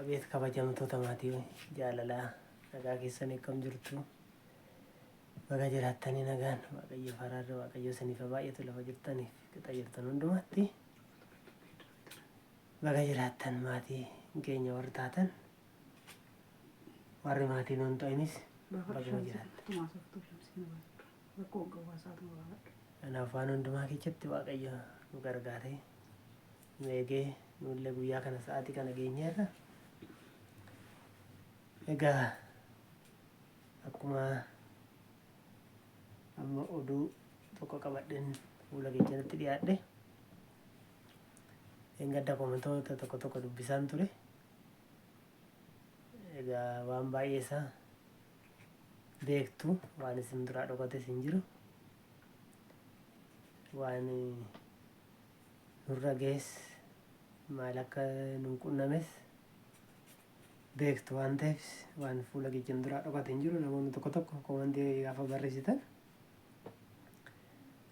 Abeet kabajamtoota maatii jaalalaa, nagaa keessanii, akkam jirtu? Baga jiraattanii. Nagaan Waaqayyo, araarri Waaqayyo isiniif haa baay'atu lafa jirtaniif qixa jirtan hundumaatti. Baga jiraattan maatii keenya warri taatan, warri maatii nuun ta'inis baguma jiraattan. Kanaaf waan hundumaa keessatti Waaqayyo nu gargaaree, nu eegee, nullee guyyaa kana sa'aatii kana geenyeerra. Egaa akkuma amma oduu tokko qabadheen fuula keessanitti dhiyaadhe, gadda komentoota tokko tokko dubbisaan ture. Egaa waan baay'ee isaa beektu, waan isin duraa dhokates hin jiru. Waan nurra ga'es, maal akka nun qunnames beektu waan ta'eef, waan fuula keessan duraa dhokate hin jiru. Namoonni tokko tokko komantii gaafa barreessitan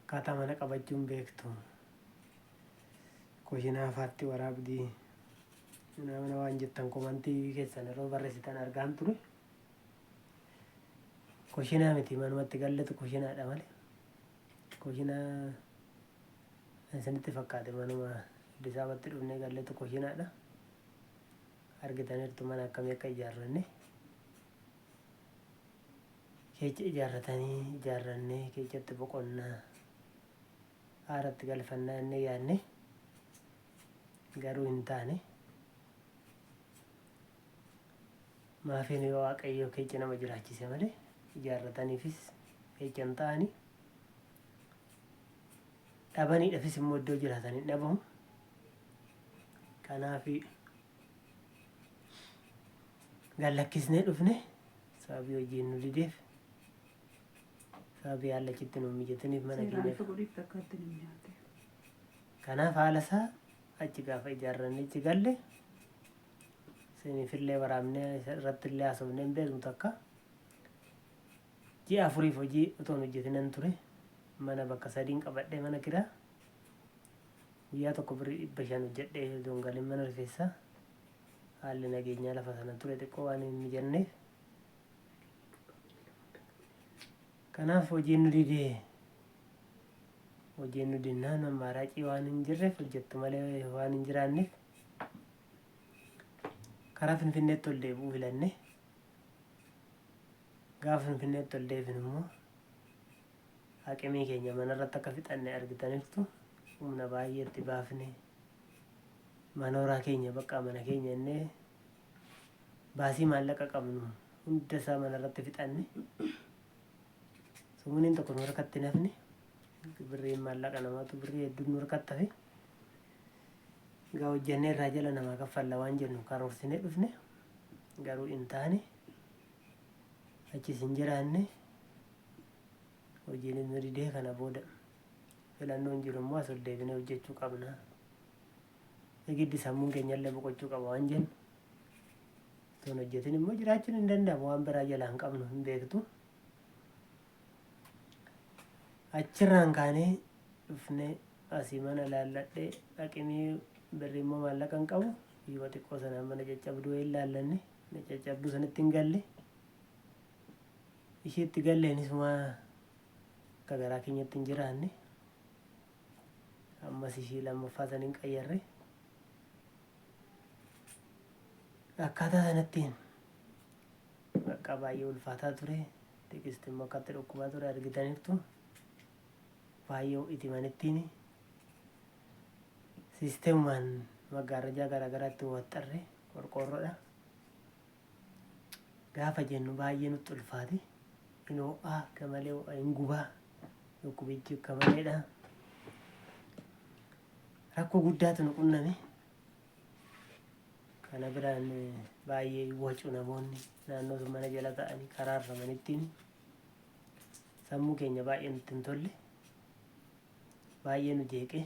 akkaataa mana qabachuun beektu, kushinaa faatti waraabdii mana waan jettan komantii keessan yeroo barreessitan argaan ture. Kushinaa miti, manumatti galletu kushinaadha malee. Kushinaa isinitti fakkaate? Manuma Addis Ababatti dhufnee galletu kushinaadha. Argitaniirtu mana akkamii akka ijaarranne. Keecha ijaarratanii ijaarrannee keechatti boqonnaa haaratti galfannaa inni yaadne garuu hin taane. Maafiin yoo Waaqayyo keecha nama jiraachise malee ijaarrataniifis keecha hin ta'ani. Dhabaniidhaafis immoo iddoo jiraatan hin dhabamu. Kanaaf gallakkisnee dhufne, sababii hojiin nu dideef, sababii haalli achitti nu mijataniif mana Seeraan keenyaaf. ifa godhiif takka itti hin nyaate. Kanaaf haala isaa achi gaafa ijaarrannee achi galle isiniifillee waraabnee irratti illee haasofnee hin beeknu takka. Ji'a 4f hojii otoo hin hojjetinan ture. Mana bakka sadiin qabadhee mana kiraa. Guyyaa tokko birrii 500 hojjedhee otoo hin galin mana rifeensaa. Haalli nageenyaa lafa sana ture xiqqoo waan hin mijanneef. Kanaaf hojiin nu didee, hojiin nu dinnaan ammaaraacii waan hin jirreef, hojjettu malee waan hin jiraanneef, karaa Finfinneetti ol deebi'uu filanne. Gaafa Finfinneetti ol deebinu immoo haqimii keenya manarratti akka fixanne argitaniirtu. Humna baay'ee itti baafne, manooraa keenya bakka mana keenya innee baasii maallaqa qabnu hunda isaa manarratti fixanne. Sumuuniin tokko nu harkatti hin hafne. Birriin maallaqa namaatu birrii hedduun nu harkatti hafe. Egaa hojjennee irraa jala namaa kaffalla waan jennu karoorsinee dhufne, garuu hin taane. Achis hin jiraanne, hojiin nu didee. Kana booda filannoon jiru immoo as ol deebinee hojjechuu qabna. Giddi sammuun keenyallee boqochuu qaba waan jennu. Osoo hin hojjetin immoo jiraachuun hin danda'amu, waan biraa jalaa hin qabnu, hin beektu. Achirraan kaanee dhufnee asii mana laalladhee, haqimii birrii immoo maallaqa hin qabu. Hiyyuma xiqqoo sanaan mana caccabduu hin laallanne, mana caccabduu sanitti hin galle. Isheetti galleenis maa akka garaa keenyatti hin jiraanne. Ammas ishii lammaffaa san hin qayyarre. Akkaataa sanattiin bakka baay'ee ulfaataa ture. Tiqisti immoo akkatti dhukkubaa ture argitaniirtu. Baay'ee ho'iti manittiin. Siisteemumaan maggaarrajaa garaagaraatti waxxarre, qorqoorroodha. Gaafa jennu baay'ee nutti ulfaate. Hin ho'aa, akka malee ho'a, hin gubaa. Dhukkubichi akka maleedha. Rakkoo guddaatu nu qunname. Kana biraan baay'ee wacu namoonni naannoo sun mana jala ta'anii karaa manittiin sammuu keenya baay'ee nutti hin tolle. Baay'ee nu jeeqe.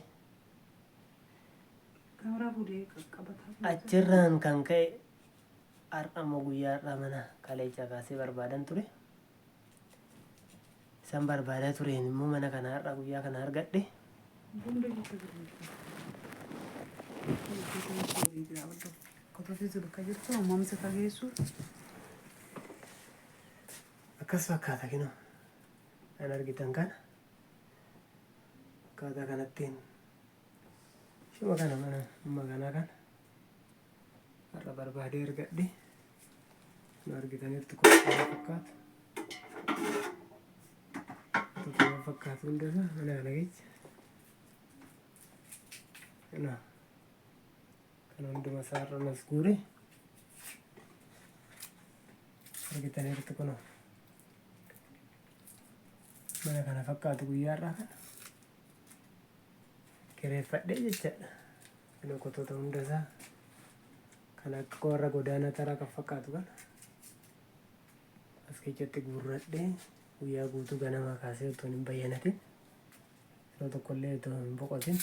Kaameraa fuudhee qaqqabataa. Achirraan kan ka'e har'a immoo guyyaa har'aa mana kaleechaa kaasee barbaadan ture. Isan barbaadaa tureen immoo mana kana har'a guyyaa kana argadhe. Hunda keessa jiru. Kotootii bakka jirtu hammam si fageessu. Akkas fakkaata kinoo. Kan argitan kana. Akkaataa kanattiin shuma kana mana maganaa kana har'a barbaadee argadhe. Nu argitaniirtu qophii fakkaata. Tokkuma fakkaatu hundasaa mana kana keessa. Kana kan hunduma isaa har'a nas guure. Argitaniirtu kunoo. Mana kana fakkaatu guyyaa har'aa kana kireeffadhee jechaadha. Kan qotoota hundasaa kan akka warra godaanaa taraa kan fakkaatu kana as keessatti guurradhee guyyaa guutuu ganamaa kaasee otoo hin bayyanatin, yeroo tokkollee otoo hin boqotin,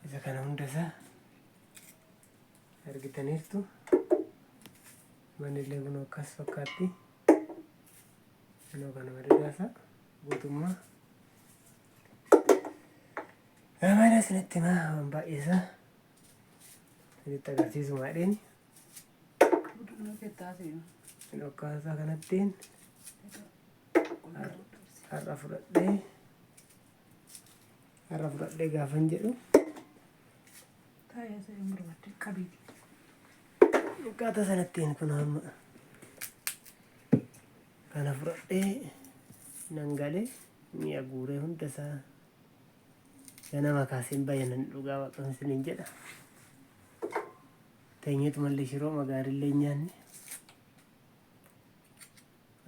isa kana hundasaa argitaniirtu. Manni illee kun akkas fakkaatti. Kunoo kana madadaasaa guutummaa. Mana isinitti himaa, waan baay'eesaa isinitti agarsiisu maadheen. Akkaataa kanattiin har'a fudhadhee gaafan jedhu. Akkaataa sanattiin kun amma kana fudhadhee nan galee mi'a guuree hundasaa ganama kaaseen bayyanan, dhugaa waaqan isiniin jedha. Teenyeetu mallee shiroo magaarillee hin nyaanne.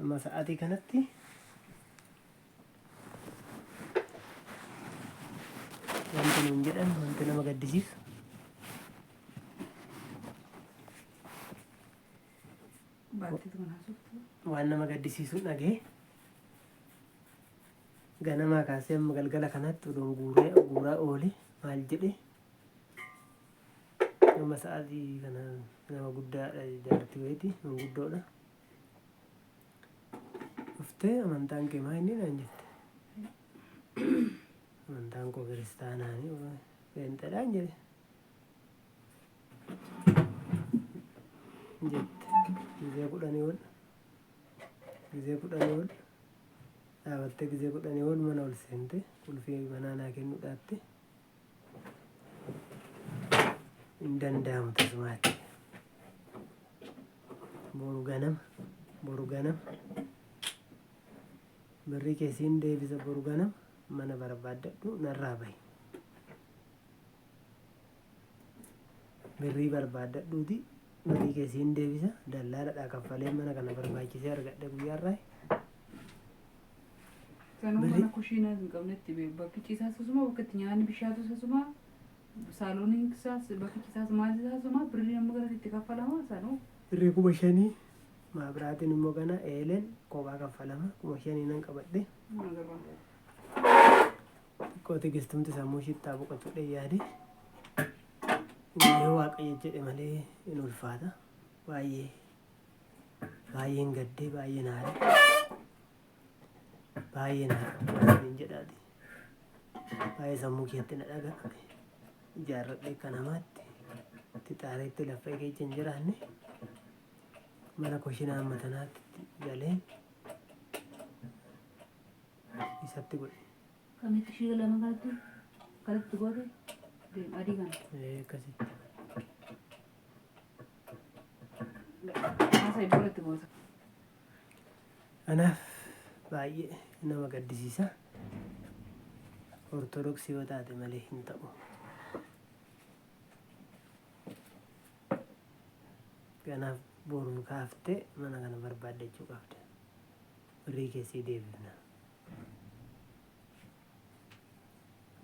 Amma sa'aatii kanatti wanti nuun jedhan, wanti nama gaddisiisu. Waan nama gaddisiisu dhagee ganamaa kaasee amma galgala kanatti odoon guuree guuraa oole maal jedhe. Amma sa'aatii kana nama guddaadha, jaartii wayiiti, manguddoodha. Dhuftee amantaan kee maa inni naan jette. Amantaan koo kiristaanaani, pheenxeedhaan jedhe. Jette gizee 10 ol, gizee 10 ol dhaabattee, gizee 10 ol mana ol seente, qulfii manaa naa kennuudhaatte hin danda'amu tasumaatti. Boru ganama, boru ganama birrii keessiin deebisa, boru ganama mana barbaaddadhu, narraa bahi. Birrii barbaaddadhuuti birrii keessiin deebisa, dallaaladhaa kaffalee mana kana barbaachisee argadhe guyyaarraa. Sanuu mana kushiinaa hin qabnetti bakki ciisaas asuma, bakka itti nyaanni bishaatus asuma, saalooniin isaas, bakki ciisaas, maal isaas asuma, birrii amma gara itti kaffalama sanuu. Birrii 5,000, maabiraatiin immoo kana eeleen kophaa kaffalama, 5,000 nan qabadhe. Mana garbaa. Xiqqoo tigistumti sammuu shittaa boqotudhe yaade. Yoo Waaqayyo jedhe malee hin ulfaata. Baay'ee baay'een gaddee, baay'een aare. Baay'een aare hin jedhaati. Baay'ee sammuu keetti na dhaga'ame. Ijaarradhee akka namaatti itti xaareetti laffee keessa hin jiraanne, mana kushinaa amma tanaatti galeen isatti godhe. Kamitti ishee lama kanatti goote deem adii kana. Ee, akkasitti. Haasa iddoo itti goota. Kanaaf baay'ee nama gaddisiisa. Ortodoksii yoo taate malee hin ta'u. Kanaaf boru kaaftee mana kana barbaaddachuu qabda. Birrii keessii deebifna.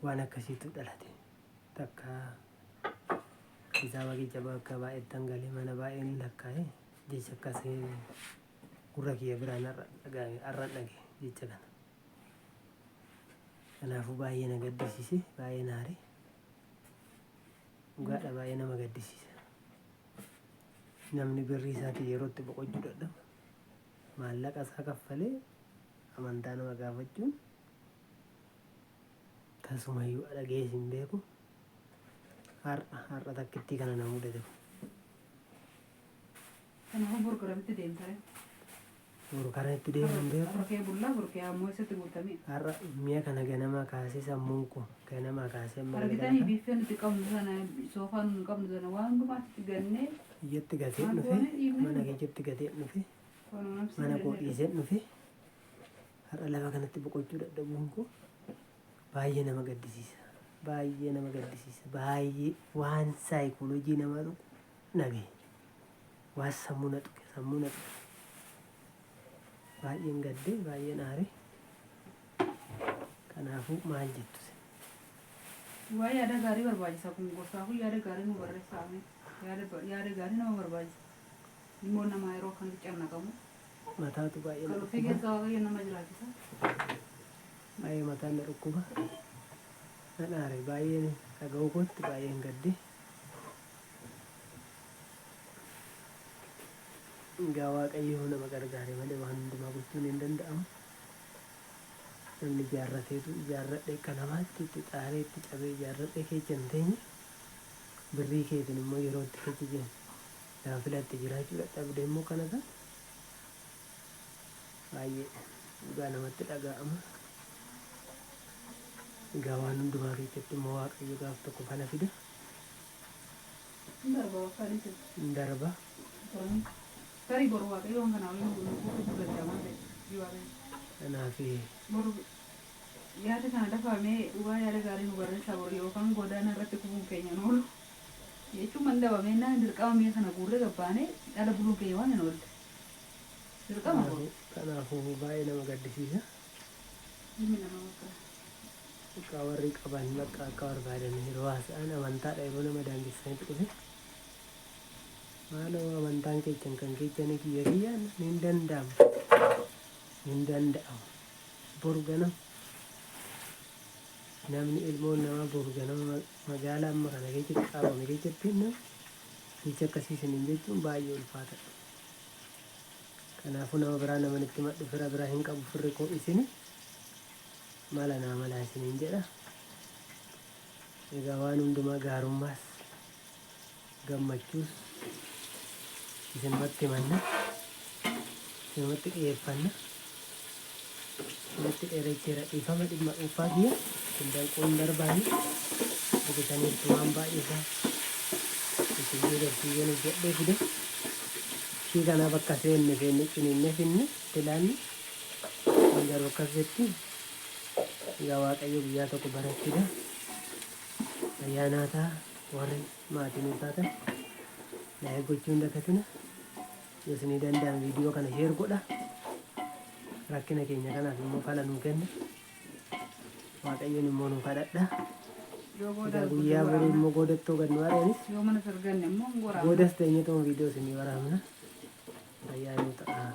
Waan akkasiitu dhalate. Takka isaa baqicha bakka baay'eettan galee mana baay'een lakkaa'e, jecha akkasii gurra kiyya biraan har'a dhage jecha kana. Kanaafuu baay'ee na gaddisiise, baay'ee na aare. Dhugaadha, baay'ee nama gaddisiisa. Namni birrii isaatiin yeroo itti boqochuu dadhabu, maallaqa isaa kaffalee amantaa nama gaafachuun tasumayyuu dhagees hin beeku. Har'a takkittii kana na mudate. Kanaafuu boru garamitti deemta ree? Boru karaa itti deemu hin beeku. Har'a kee bullaa boru kee ammoo eessatti guutamee? Har'a mi'a kana ganamaa kaasee sammuun koo ganamaa kaasee amma Argitanii galgala biiffee nuti qabnu sana, soofaa nuti qabnu sana waan hundumaatti gannee biyyatti gatee maal dhufe, goone dhiifnee mana dhufe. keessatti gatee dhufe, Kanuma namsi mana koo danda'e. dhiisee dhufe. Har'a lafa kanatti boqochuu dadhabuun koo baay'ee nama gaddisiisa. Baay'ee nama gaddisiisa. Baay'ee waan saayikooloojii namaa tuqu nabe. Waan sammuu na tuqe, sammuu na tuqe. Baay'een gaddee, baay'een aare. Kanaafuu maal jettu isin? Waa yaada gaarii barbaachisa kun, gorsaafuu yaada gaarii nu barreessaame. Yaada gaarii nama barbaachisa. Ilmoon namaa yeroo akkanatti cannaqamu. Mataatu baay'ee na Kan ofii dhukkuba. keessa Waaqayyo nama jiraachisa. Baay'ee mataan na dhukkuba. Nan aare, baay'een dhaga'uu kootti baay'een gadde. Egaa Waaqayyo nama gargaare malee waan hundumaa gochuun hin danda'amu. Namni ijaarrateetu ijaarradhe akka namaatti itti xaaree itti cabee ijaarradhe keessa hin teenye, birrii keetiin immoo yeroo itti keessa jiran gaafa filatte jiraachuu dadhabde immoo kana ta'a. Baay'ee dhugaa namatti dhaga'ama. Egaa waan hundumaa keessatti immoo Waaqayyo gaaf tokko fala fida. Hin darba bakka inni jiru. Hin darba. Tarii boru Waaqayyo waan kanaa waliin nu kuufisuu danda'a waan ta'eef. Waaqayyo. Kanaaf Boru yaada kana dafamee dhugaa yaada gaarii nu barreessaa, boru yookaan godaana irratti kufuun keenya nu oolu. Jechuun man dabamee naan dirqama mi'a kana guurree gabbaanee dhala buluun keenya waan hin oolle. Dirqama boru. Kanaafuu baay'ee nama gaddisiisa. Ilmi namaa bakka. Akka warri qaban bakka akka barbaadan yeroo haasa'an amantaadha yeroo nama daangessanitti dhufe. Maaloo amantaan keechan kan keechanii kiyya kiyyaan hin danda'amu. Hin danda'amu. Boru ganama namni ilmoon namaa boru ganama magaalaa amma kana keessatti qabame keessatti nama jecha akkasii isiniin jechuun baay'ee ulfaataadha. Kanaafuu nama biraa nama itti madhu fira biraa hin qabu, firri koo isini mala naa malaa isiniin jedha. Egaa waan hundumaa gaarummaas gammachuus isinumatti himanna, isinumatti dhiyeeffanna. Isinitti dheeracheera, dhiifama. Dhimma dhuunfaa kiyya isin danquu hin barbaanne. Argitaniirtu waan baay'ee isaa isin garsiisan hojjedhee fide. Ishii kana bakka seenne seenne ciniinne finne filaanne garuu akkas jetti. Egaa Waaqayyo guyyaa tokko barattidha. Ayyaanaa ta'a. Warri maatii nuuf taatan like gochuu hin dagatina. Yoo isinii danda'ame viidiyoo kana share godha. Rakkina keenya kanaaf immoo fala nuu kenna. Waaqayyoon immoo nu kadhadha. Yoo booda Egaa guyyaa boruu immoo goodattoo gad nu ari'anis yoo mana arganne immoo hin waraabna. Goodas teenyee toon viidiyoo isinii waraabna. Ayyaanuu ta'a.